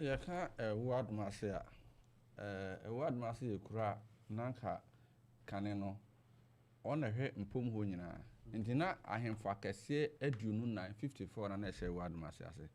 Yɛka Ɛwo Adomase a, Ɛwo Adomase yɛ kuro a na anka kane no, wɔn na ɛhwɛ mpom hɔ nyinaa. Nti na ahemfo akɛseɛ 24, 54, na na ɛhyɛ Ɛwo Adomase ase.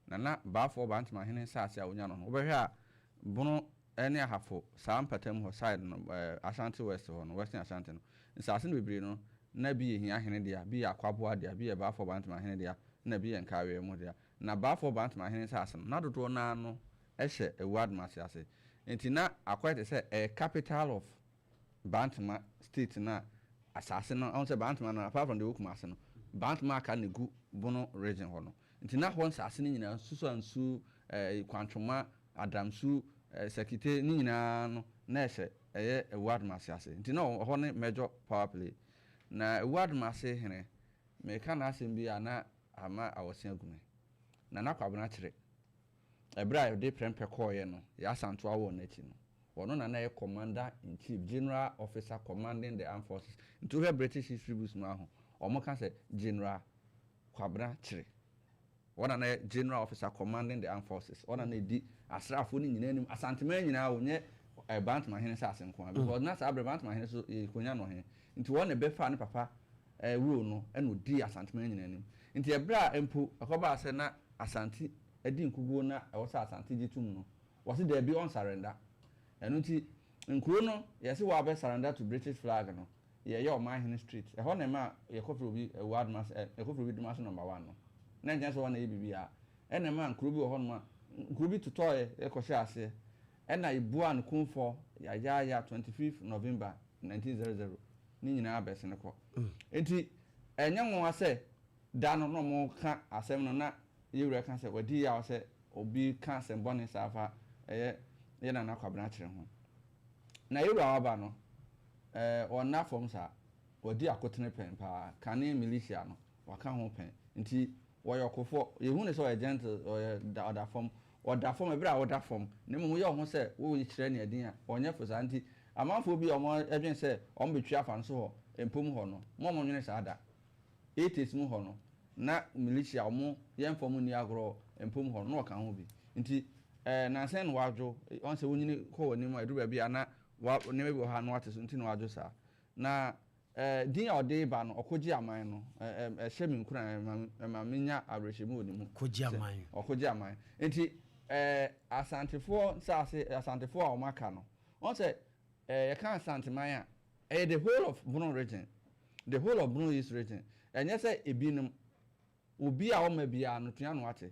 Na na Baafoɔ Bantamahene nsase a wɔnya no no, wobɛhwɛ a, Bono ne Ahafo saa mpɔtam hɔ side no, Ashanti West hɔ no, Western Ashanti no, nsase no bebree no, na bi yɛ Hiahene dea, bi yɛ Akwaboa dea, bi yɛ Baafoɔ Bantamahene dea, na bi yɛ Nkaweɛ dea. Na Baafoɔ Bantamahene nsase no, na dodoɔ no ara no hyɛ Ewu Adomase ase. Nti na akɔyɛ te sɛ ɛyɛ capital of Bantama State no a asase no, ɔhu sɛ Bantama no, apart from deɛ ɛwɔ Kumase no, Bantama aka na ɛgu Bono Region hɔ no. Nti na hɔ nsase no nyinaa, Susuansu, Kwantwoma, Adamsu, Sekite ne nyinaa no, na ɛhyɛ ɛyɛ Ewu Adomase ase. Nti na ɛhɔ ne major power play. Na Ewu Adomase hene, meka n'asɛm bi a na ama awɔse agu me. Nana Kwabena Kyere, ɛberɛ a yɛde Prɛmpɛ kɔɔeɛ no, Yaa Asantewaa wɔ n'akyi no, ɔno na na ɛyɛ Commander in Chief, General Officer Commanding the Armed Forces. Nti wohwɛ British history books mu aho, wɔn ka sɛ General Kwabena Kyere. Ɔno na na ɛyɛ General Officer Commanding the Armed Forces. Ɔno na na ɛdi asraafoɔ no nyinaa anim. Asanteman nyinaa o, nyɛ Bantamahene nsase nko ara. Because na saa berɛ Bantamahene so yɛ Konya no ɔhene. Nti wɔn na ɛbɛfaa ne papa role no ɛna ɔdii Asanteman nyinaa anim. Nti ɛberɛ a mpo ɛkɔbaa sɛ na Asante adi nkuguo na ɛwɔ sɛ Asante gye tom no, wɔse daabi, ɔnsurrender. Ɛno nti nkuro no yɛse wɔabɛ surrender to British flag no, yɛyɛ Ɔmanhene Street. Ɛhɔ na ɛma yɛkɔfrɛ obi Ewu Adomase, yɛkɔfrɛ obi Domase Number One no. Na nkyɛn sɛ wɔn na ɛyɛ biribiara. Ɛna ɛma nkuro bi wɔ hɔnom a, nkuro bi totɔɔɛ yɛkɔhyɛ aseɛ. Ɛna yɛbuaa no kumfɔ yayaaya 25 November 1900 ne nyinaa bɛsene kɔ. Nti ɛnyɛ nwanwa sɛ da no na wɔka asɛm no na yɛwura ka sɛ wadi yaw sɛ obi ka asɛm bɔne saa fa ɛyɛ yɛ Nana Kwabena Kyere ho. Na yɛwura waba no, ɔnna fam saa. Wadi akotene pɛn paa. Kane militia no, waka ho pɛn. Nti wɔyɛ ɔkofoɔ. Yɛhu ne sɛ ɔyɛ gentle, ɔyɛ da, ɔda fam. Ɔda fam, ɛberɛ a ɔda fam. Na mmom woyɛ wo ho sɛ worekyerɛ nea ɛden a, ɔnyɛ fo saa. Nti amanfoɔ bi a wɔdwene sɛ wɔbɛtwi afa no so hɔ, mpom hɔ no, mo a wɔnnwene saa da. 80s mu hɔ no, na militia wɔn yɛmfa wɔn nni agorɔ mpom hɔ no, na ɔka ho bi. Nti nansa na wadwo, ɔn sɛ wonyini kɔ w'anim a, ɛduru baabi a na wa nneɛma bi wɔ hɔ a na wate so, nti na wadwo saa. Na din a ɔde ba no, ɔkɔgye aman no, ɛhyɛ me nkuran, ɛma menya awerɛhyɛmu wɔ ne mu. Kɔgye aman. Ɔkɔgye aman. Nti Asantefoɔ nsaase, Asantefoɔ a wɔn aka no, ɔn sɛ yɛka Asanteman a, ɛyɛ the whole of Bono Region, the whole of Bono East Region. Ɛnyɛ sɛ ebinom, obi a ɔma biara no tua no ate.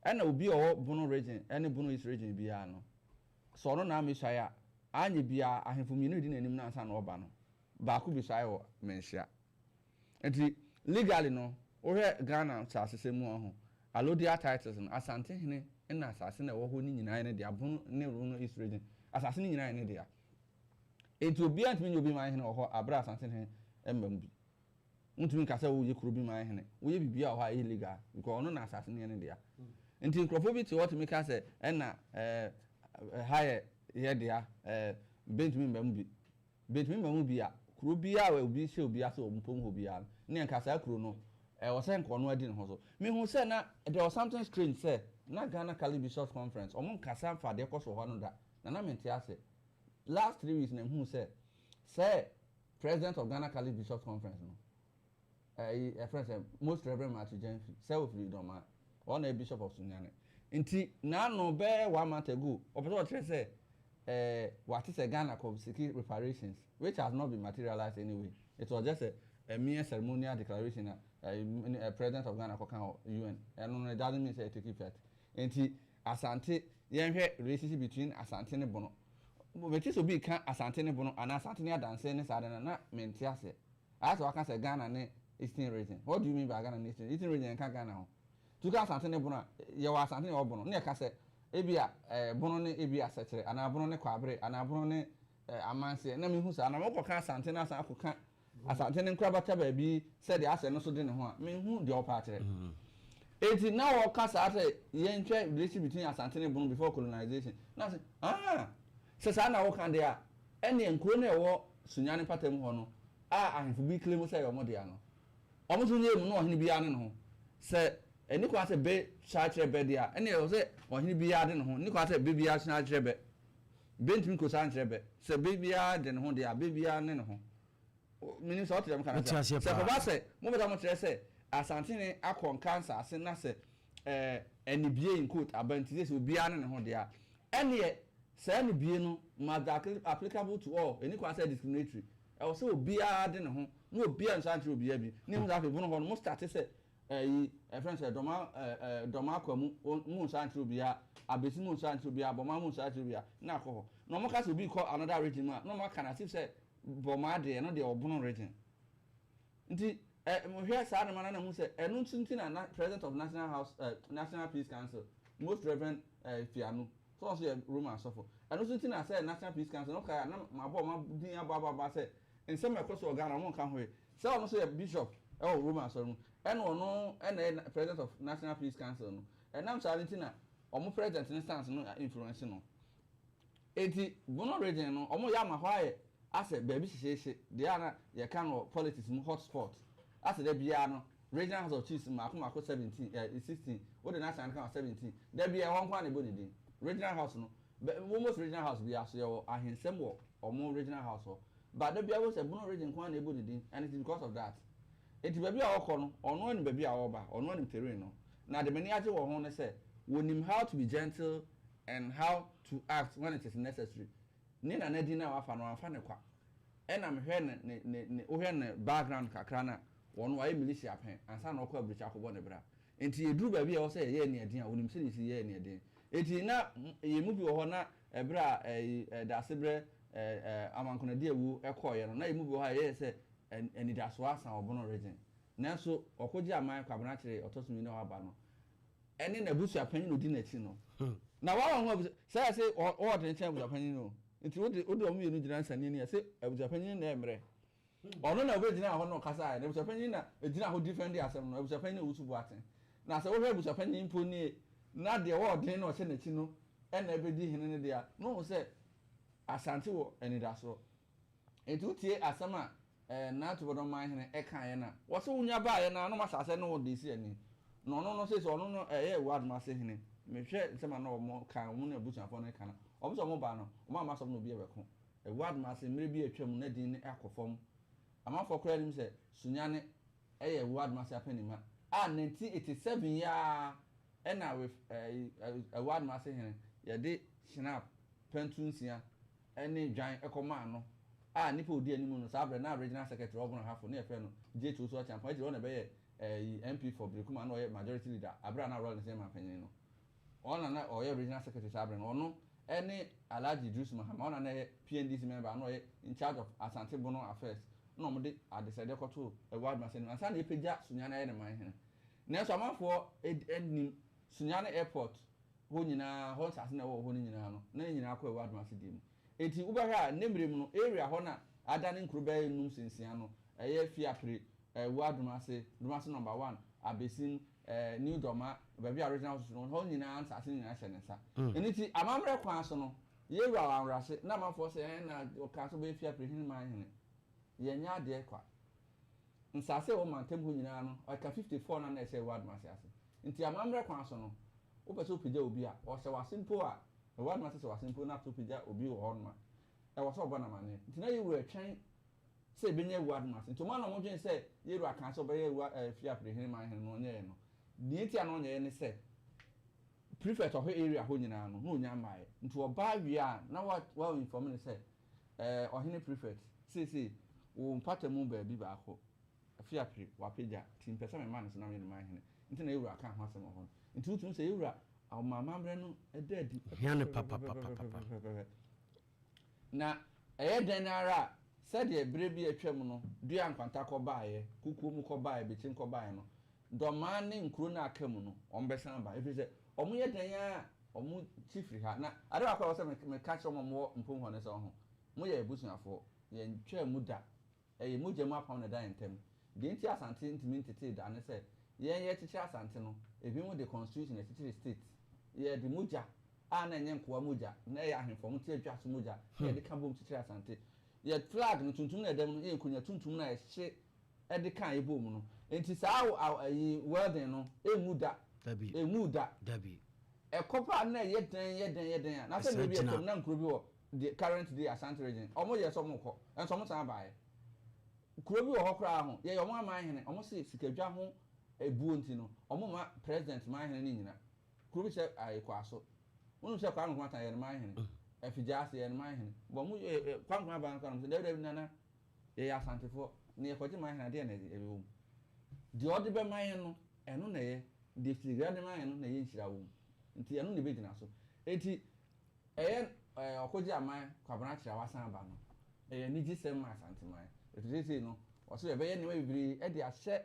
Ɛna obi a ɔwɔ Bono Region ɛne Bono East Region biara no, sɛ ɔno na amesuae a, anyɛ biara ahemfo mmienu di n'anim na ansa na ɔba no, baako bi suae wɔ Manhyia. Nti legally no, wohwɛ Ghana asase mu a ho, allodial titles no, Asantehene na asase na ɛwɔ hɔ no nyinaa yɛ ne dea, Bono ne Bono East Region, asase no nyinaa yɛ ne dea. Nti obiara ntumi nyɛ obi man hene wɔ hɔ abere a Asantehene mma mu bi. Wontumi nka sɛ woyɛ kuro bi man hene, woyɛ biribiara wɔ hɔ a ɛyɛ illegal because ɔno na asase no yɛ ne dea. Nti nkurɔfoɔ bi te hɔ tumi ka sɛ ɛna ha yɛ dea, bɛntumi mma mu bi. Bɛntumi mma mu bi a, kuro biara a obi hyɛ obi ase wɔ mpom hɔ biara no, ne nka saa kuro no, ɛwɔ sɛ nka ɔno adi ne ho so. Mehu sɛ na there was something strange sɛ na Ghana Catholic Bishops Conference, ɔmo nkasa mfa deɛ ɛkɔ so wɔ hɔ no da, na na mente ase. Last 3 weeks na mehu sɛ President of Ghana Catholic Bishops Conference no, ɛyi ɛfrɛ sɛ Most Reverend Matthew Gyamfi, sɛ ofiri Dɔmaa, ɔno na yɛ Bishop of Sunyani. Nti n'ano bɛyɛ one month ago, ɔpɛ sɛ ɔkyerɛ sɛ wate sɛ Ghana kɔ seek reparations, which has not been materialized anyway. It was just a mere ceremonial declaration a President of Ghana kɔka wɔ UN. Ɛno no, it doesn't mean sɛ it take effect. Nti Asante, yɛnhwɛ relationship between Asante ne Bono. Mete sɛ obi ka Asante ne Bono anaa Asante ne Adanse ne saa de no, na mente aseɛ. Ayɛ sɛ waka sɛ Ghana ne Eastern Region. What do you mean by Ghana ne Eastern? Eastern Region nka Ghana ho. Tuka Asante ne Bono a, yɛwɔ Asante ne yɛwɔ Bono. Ne yɛka sɛ ebi a Bono ne ebi a Sɛkyerɛ anaa Bono ne Kwaabere anaa Bono ne Amanseɛ. Na mehu saa. Na mokɔka Asante na asan akɔka Asante ne nkorabata baabi sɛdeɛ asɛ no so de ne ho a, mehu deɛ ɔpɛ akyerɛ. Enti na wɔka saa sɛ yɛnhwɛ relationship between Asante ne Bono before colonization. Na sɛ, ah, sɛ saa na woka deɛ a, ɛneɛ nkuro no a ɛwɔ Sunyani mpatamu hɔ no a ahemfo bi claim sɛ ɛyɛ wɔn dea no, wɔn nso nyɛɛ mu na ɔhene biara ne ne ho. Sɛ Ɛni kwan sɛ bɛ saa kyerɛ bɛ deɛ a, ɛne ɛwɔ sɛ ɔhene biara de ne ho. Ɛni kwan sɛ bɛ biara saa kyerɛ bɛ. Bɛ ntumi nko saa nkyerɛ bɛ. Sɛ bɛ biara de ne ho deɛ a, bɛ biara ne ne ho. Menim sɛ ɔte dɛm ka no Mete aseɛ sɛ paa. Kɔba sɛ mopɛ sɛ mokyerɛ sɛ Asantehene akɔ nka nsase na sɛ anibie in quote aba nti sɛ obiara ne ne ho deɛ a, ɛneɛ saa anibie no must be applicable to all. Ɛni kwan sɛ discriminatory. Ɛwɔ sɛ obiara de ne ho na obiara nsa nkyerɛ obiara bi. Ne mu sɛ afei bono hɔ no mo start sɛ ɛyi ɛfrɛ no sɛ Dɔma Dɔma akwa mu mu nsa nkyerɛ obiara, Abesi mu nsa nkyerɛ obiara, Bɔma mu nsa nkyerɛ obiara na akɔ hɔ. Na ɔmo ka sɛ obi kɔ another region mu a, na ɔmo aka no as if sɛ Bɔma deɛ, ɛno deɛ ɔbono region. Nti mohwɛ saa nneɛma no na hu sɛ ɛno nso nti na president of National House National Peace Council, Most Reverend Fianu, sɛ ɔno nso yɛ Roman asɔfo. Ɛno nso nti na sɛ National Peace Council no kae a, na mabɔ ɔmo din abɔ abɔ aba sɛ nsɛm a ɛkɔ so wɔ Ghana ɔmo nka ho yi. Sɛ ɔno nso yɛ bishop ɛwɔ Roman asɔre mu, ɛna ɔno ɛna ɛyɛ president of National Peace Council no. Ɛnam saa no nti na ɔmo president ne stance no influence no. Enti Bono Region no, ɔmo yɛ ama hɔ ayɛ asɛ baabi hyehyeehye deɛ a na yɛka no wɔ politics mu hot spot. Asɛ da biara no, Regional House of Chiefs mmaako mmaako 17, 16, wode national no ka ho 17, da biara ɛhɔ nko ara na ɛbɔ ne din. Regional House no, bɛ, almost Regional House biara so yɛwɔ ahensɛm wɔ ɔmo Regional House hɔ. But da biara wohu sɛ Bono Region nko ara na ɛbɔ ne din, and it is because of that. Enti baabi a ɔkɔ no, ɔno anim baabi a ɔreba, ɔno anim terrain no. Na deɛ m'ani agye wɔ ho ne sɛ, wɔnim how to be gentle and how to act when it is necessary. Ne nana din a wafa no, wamfa ne kwa. Ɛna mehwɛ ne wohwɛ ne background kakra no a, wɔn wayɛ militia pɛn ansa na ɔkɔ aburokyi akɔbɔ ne bra. Nti yɛduru baabi a ɛwɔ sɛ yɛyɛ aniɛden a, wɔnim sɛdeɛ yɛsi yɛ aniɛden. Enti na yɛn mu bi wɔ hɔ na ɛberɛ a ɛyi Daasebrɛ Amankonadi awuo kɔeɛ no, na yɛn mu bi wɔ hɔ a yɛyɛ sɛ anidasoɔ asa wɔ Bono Region. Nanso ɔkɔgye aman Kwabena Kyere ɔtɔ so mmienu a waba no, ɛne n'abusuapanyin na odi n'akyi no. Na wawa ho abusua sɛ ɛsɛ ɔwɔ de nkyɛn abusuapanyin no. Nti wode wode wɔn mmienu gyina nsania ni ɛsɛ abusuapanyin na ɛmmerɛ. Ɔno na ɔbɛgyina hɔ na ɔkasa ayɛ na abusuapanyin na egyina hɔ defend asɛm no. Abusuapanyin na Owusu Boateng. Na sɛ wohwɛ abusuapanyin mpo nie na deɛ ɔwɔ ɔden na ɔhyɛ n'akyi no ɛna ɛbɛdi hene no deɛ, na ɔhu sɛ Asante wɔ anidasoɔ. Nti wotie asɛm a Nana Tubodon hene ɛkaeɛ no a, wɔsɛ wo nua baeɛ no a na ɔma asase ne wo de si ani. Na ɔno no sɛ ɔno no ɛyɛ Wadumase hene. Mehwɛ nsɛm a na wɔn ka, wɔn ne abusuafoɔ no ka no, wɔn sɛ wɔn ba no, wɔn amma asɛm na obi ɛbɛko. Wadumase mmerɛ bi atwam na din no akɔ fam. Amanfoɔ koraa nim sɛ Sunyani ɛyɛ Wadumase apanima a 1987 yi ara ɛna with Wadumase hene yɛde Schnapp pɛntu 6 ɛne dwan ɛkɔmaa no a nipa odi anim no saa abirɛ na Regional Secretary ɔbono Ahafo ne yɛfrɛ no J.H. Owusu Acheampong. Akyire ɔna ɛbɛyɛ MP for Berekum na ɔyɛ majority leader abirɛ a na Rawlings yɛ mampanyin no. Ɔna na ɔyɛ Regional Secretary saa abirɛ no. Ɔno ɛne Alhaji Idris Mahama, ɔna na ɛyɛ PNDC member na ɔyɛ in charge of Asante Bono affairs, na wɔn de adesrɛdeɛ kɔto Wadumase anim ansa na yɛpagya Sunyani ayɛ ne man hene. Nanso amanfoɔ anim Sunyani Airport hɔ nyinaa hɔ nsase na ɛwɔ hɔ no nyinaa no na ne nyinaa kɔ Wadumase deɛ mu. Eti wobɛhwɛ a ne mmerɛ mu no, area hɔ na adane nkuro bɛyɛ 5 sɛ 6 no, ɛyɛ Fiapre, Wadumase, Dumase Number 1, Abesim, New Dɔma, baabi a Regional Hospital no, hɔ nyinaa nsase nyinaa hyɛ ne nsa. Ɛno nti amammerɛ kwan so no, yɛwura wɔ anwerɛase na amanfoɔ sɛ na ɔka sɛ ɔbɛyɛ Fiapre hene man hene. Yɛnyɛ adeɛ kwa. Nsase a ɛwɔ mantam hɔ nyinaa no, ɛka 54 na na ɛhyɛ Wadumase ase. Nti amammerɛ kwan so no, wopɛ sɛ wopagya obi a, ɔhyɛ w'ase mpo a, Wadumase hyɛ w'ase mpo na wopagya obi wɔ hɔ nom a, ɛwɔ sɛ ɔbɔ n'amanneɛ. Nti na yɛwura twɛn sɛ ɛbɛnya Wadumase. Nti ɔmo a na ɔmo dwen sɛ yɛwura kan sɛ ɔbɛyɛ Fiapre hene man hene no, ɔnyɛɛ no. Deɛ nti a na ɔnyɛɛ ne sɛ, prefect ɔhwɛ area hɔ nyinaa no, na ɔnya mmaeɛ. Nti ɔbaa wie a, na wa inform no sɛ, ɔhene prefect, seesei, wo mpata mu baabi baako, Fiapre, wapagya, nti mpɛ sɛ mema no so na meyɛ ne man hene. Nti na yɛwura ka ho asɛm wɔ hɔ no. Nti wotumi sɛ yɛwura ɔma amammerɛ no ɛda adi Hia ne papapapapa. pɛpɛpɛpɛpɛ. Na ɛyɛ dɛn ara a, sɛdeɛ berɛ bi atwam no, Dua Nkwanta kɔbaeɛ, Kukuo mu kɔbaeɛ, Bekyem kɔbaeɛ no, Dɔmaa ne nkuro no aka mu no, wɔn bɛsan aba. Ɛfiri sɛ, wɔn yɛ dɛn a, wɔn kyi firi ha. Na ade baako a ɛwɔ sɛ meka kyerɛ wɔn a wɔwɔ mpom hɔ ne sɛ, ɔho, moyɛ abusuafoɔ, yɛntwaa mu da. Ɛyɛ mogya mu apam na ɛda yɛn ntam. Deɛ nti Asante ntumi ntetee da ne sɛ, yɛn yɛkyekyere Asante no, ebinom de constitution na ɛkyekyere state. Yɛde mogya a na ɛnyɛ nkoa mogya, na ɛyɛ ahemfo a wɔte adwa so mogya na yɛde ka bom kyekyere Asante. Yɛ flag no tuntum na ɛda mu no, yɛ nkonnwa tuntum na ɛhye de kaa yɛbɔɔ mu no. Nti saa ayi welding no ɛnwu da. Dabi. Ɛnwu da. Dabi. Ɛkɔ paa na ɛyɛ dɛn, yɛ dɛn, yɛ dɛn a na sɛ Ɛsan mmerɛ bi gyina. atwam na nkuro bi wɔ the current day Ashanti Region, ɔmo yɛ sɛ ɔmo kɔ, ɛnso ɔmo san baeɛ. Kuro bi wɔ hɔ koraa ho yɛyɛ ɔmo aman hene, ɔmo se sikadwa ho ebuo nti no ɔmo ma president man hene ne nyina. Kuro bi sɛ ayi Kwaso, wɔn sɛ Kwame Nkrumah tan yɛ ne man hene, Afigya ase yɛ ne man hene bɔn ɔmo yɛ ɛ Kwame Nkrumah ban kwan sɛ dɛbi, dɛbi, nana, yɛyɛ Asantefoɔ na yɛkɔgye man hene adeɛ na ɛwɔ mu. Deɛ ɔde bɛma yɛn no, ɛno na ɛyɛ deɛ firigira de ma yɛn no na ɛyɛ nhyira wɔ mu, nti ɛno na ɛbɛgyina so. Eti ɛyɛ Ɔkɔgye Aman Kwabena Kyerɛ a wasan aba no, ɛyɛ anigyesɛm ma Asanteman. Ɛfiri seesei no, ɔsɛ yɛbɛyɛ nneɛma bebree ɛde ahyɛ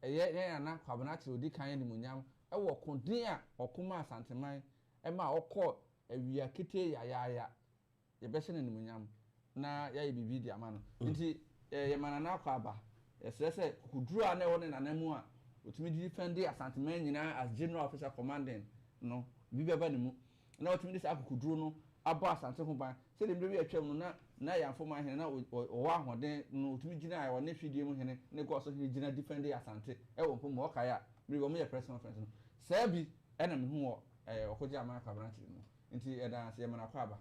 ɛyɛ yɛn nana Kwabena Kyerɛ odi kan animuonyam ɛwɔ koden a ɔko ma Asanteman ɛma ɔkɔ awia ketee yayaaya. Yɛbɛhyɛ no animuonyam na yɛayɛ biribi de ama no. Nti yɛma nana akɔ aba. Yɛsrɛ sɛ kukuduro a na ɛwɔ ne nana mu a otumi de defend Asanteman nyinaa as general officer commanding no bi bɛba ne mu na ɔtumi de saa kukuduro no abɔ Asante ho ban sɛdeɛ mmerɛ bi atwam no na Yamfo man hene na ɔwɔ ahoɔden no, ɔtumi gyina a ɔne fidie mu hene ne kɔɔ hene gyina defend Asante ɛwɔ mpom mu. Ɔkae a mmerɛ bi ɔmo yɛ press conference no, saa bi ɛna mehu wɔ Ɔkɔgye Aman Kwabena Kyerɛ mu. Nti ɛda ase, yɛma no akɔ aba.